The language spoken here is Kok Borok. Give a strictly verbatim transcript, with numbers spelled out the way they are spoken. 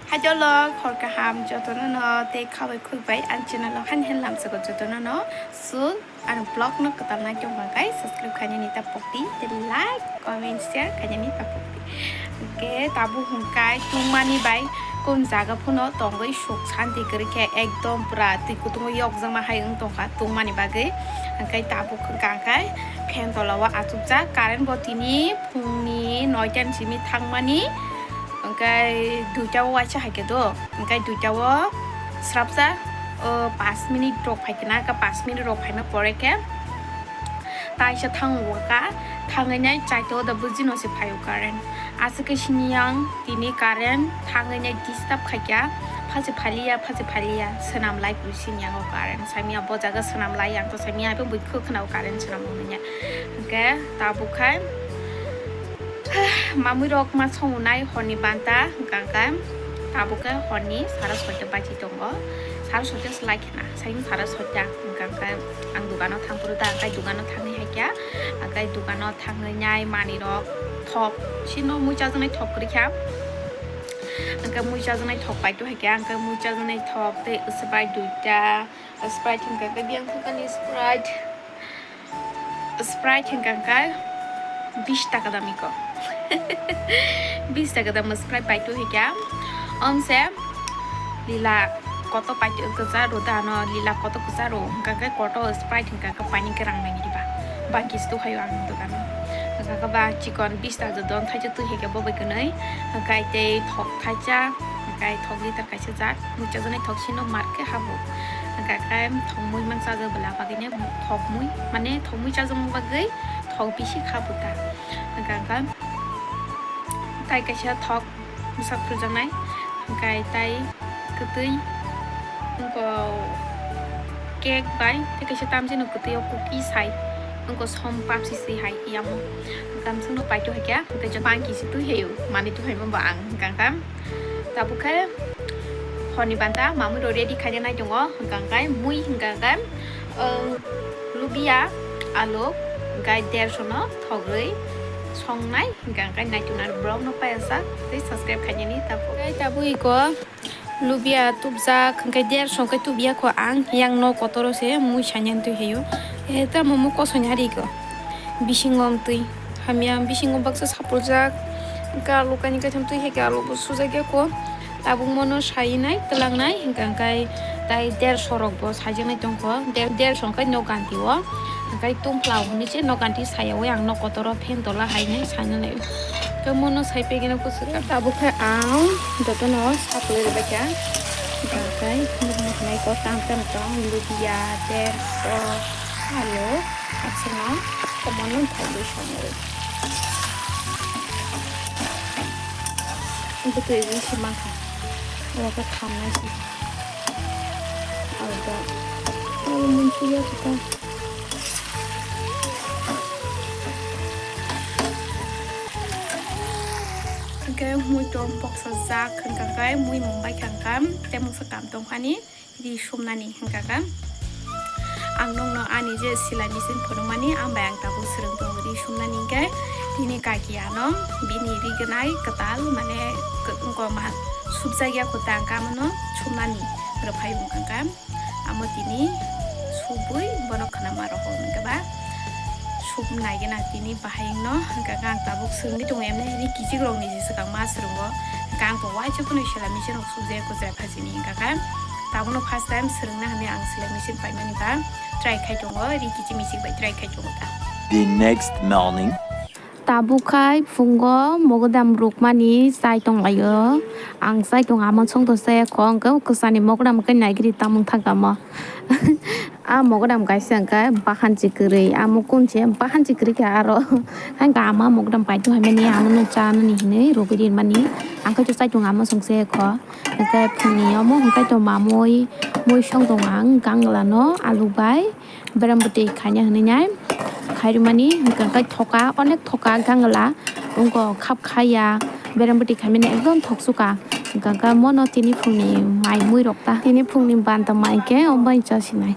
Hai dolok, hor kaham jotono no tei khabai khulbai ang channel o han hen lamsago jotono no. So, ang vlog no kwtal nai tongkha kai subscribe khainani ta pokdi, tei like, comment, share khainani ta pokdi. Hwnkhe tabuk hwnkai tungmani bai kun jaga phano tongwi suk santi kwrwi khe ekdom pura twi kutungo yokjakma hai wng tongkha tungmani bagwi. Hwnkhe tabuk hwnka khe fan tola o achukjak, current bo tini phungni noita ni simi thangmani. Hwnkhe duita o waisa hai khe do, hwnkhe duita o srapsa, o, panch minute rok phai khe na, khe panch minute rok phaima pore khe taisa thango ka, thangwi nai chaita o da buji no se phaio current. Aswk khe sini yang tini current thangwi nai disturb khai kha, phachi phaliya, phachi phaliya, swnam lai pui sini yang o current. Samya bo jaga swnam lai, ang to samya abo bui khwkhwna o current swnam hwnwi ya. Hwnkhe tabuk khai, Mamui rok ma songo nai horni banta, hwnkha khe tabuk khe horni sara soita baji tongo, sara soita se lai khena, saimung sara soita, hwnkha khe ang dukano thang phuru ta, hwnkhe dukano thangwi hai khe, hwnkhe dukano thangwi nai manwi rok thok, sino mui chajaknai thok kwrwi kha, hwnkhe mui chajaknai thok paito hai khe, hwnkhe mui chajaknai thok tei Sprite duita, Sprite hwnkha khe biyang thokani Sprite. Sprite hwnkha khe bish taka dam iko. Bish taka dam Sprite paito hwnkha. Omse lila koto paito kwcharo da ano lila koto kwcharo hwnkha khe koto Sprite hwnkha khe pani kwrang nai riba. Bangkis tu hayo ang dukano. Hwnkha khe ba chikon bish taka don thaisa twi hwnkha bo bai kwnwi. Hwnkha tei thok thaisa, hwnkha thok liter kaisa jak. Mui chajaknai thok sino mar khe habo. Hwnkha khe thok mui mang chajak bwla bagwi ne thok mui, mane thok mui chajakma bagwi thok bisi kha buta. Hwnkha khe tai kaisa thok bwsak phuljaknai, hwnkha tai kwtwi wngkha cake bai tei kaisa tamjino kwtwi o cookies hai wngkha som papsi se hai yamo. Tamswkno paito hai khe hwnkha je bangkisi twi hayo manwi twi haima bo ang hwnkha khe. Tabuk khe horni banta mamui rok ready khaina nai tongo, hwnkha khe mui hwnkha khe, um, lubia, alu, hwnkha khe derso no thogwi songnai, hwnkha khe naituknai borok no payasa tei subscribe khainani tabuk. Khe tabuk iko lubia tubjak, hwnkha khe derso khe tubya kho ang, yang nok kotoro se mui sainani twi hayo. E tamo mo kosoni hari iko bisingo twi hamya bisingo baksa sapuljak, hwnkha khe alu kainwi kaitham twi hai khe alu bo sujakya kho. Tabuk mono sainai twlangnai hwnkha khe tai derso rok bo saijaknai tongkho. Der-, derso hwnkhe nok ganti o hwnkhe tungphla hwnwi se nok ganti sayaui ang nok kotoro fan tola hainai sainani. Tei mono sai pegeno kuchuk tabuk khe ang jotono sapulwi rwbaikha hwnkha khe nuknai kok tang tang tong lubia derso alu aswkno komono thaiwi songwi. Bwtwi ri se mankha. Obo khe khamnai se. Abo, abo mui suya kwtal. Hwnkhe mui tong boksa jak hwnkha khe mui mung bai kha hwnkha tei mungsa kam tongphani. Ri sumnani hwnkha khe ang nokno ani je silai machine phunukmani ang bai ang tabuk swrwng tongo ri sumnani hwnkhe tini kaki ano bini ri gwnai kwtal mane wngkoma subjakya kwtal khe amono sumnani rwphai wngkha khe amo tini subui bono khwnama rok hwnkhe ba sumnai gana tini bahai wngno hwnkha khe ang tabuk swrwngwi tongo emne ri kichik rokni je swkang ma swrwngo hwnkhe ang bo uaisa phano silai machine rok subjakya kwtal. Chini hwnkha khe tabukno first time swrwngna hwnwi ang silai machine paimani ba try khai tongo, ri kichi michik bai try khai tongo ta. The next morning. Tabuk khai phungo mogodam rukmani chai tonglaio. Ang chai tong ama songto se khong khe kwchani mogodam khe naigri tamung thangkamo. A mogodam kaisa hwnkhe bahanchi kwrwi, amo kunse bahanchi kwrwi khe aro. Hwnkhe ama mogodam paito haimani amono chanani hinwi rwgwi rinmani. Ang khe chai tong ama songse kho. Hwnkhe phungni omo hwnkhe to mamui mui song tongo ang ganglano alu bai berem bwtwi khaina hwnwi nai khairwmani hwnkhe thoka onek thoka gangla wngkha khap khaiya berem bwtwi khaimani ekdom thoksuka hwnkhe mono tini phungni mai mui rok ta tini phungni banta mai khe omo bai chasinai.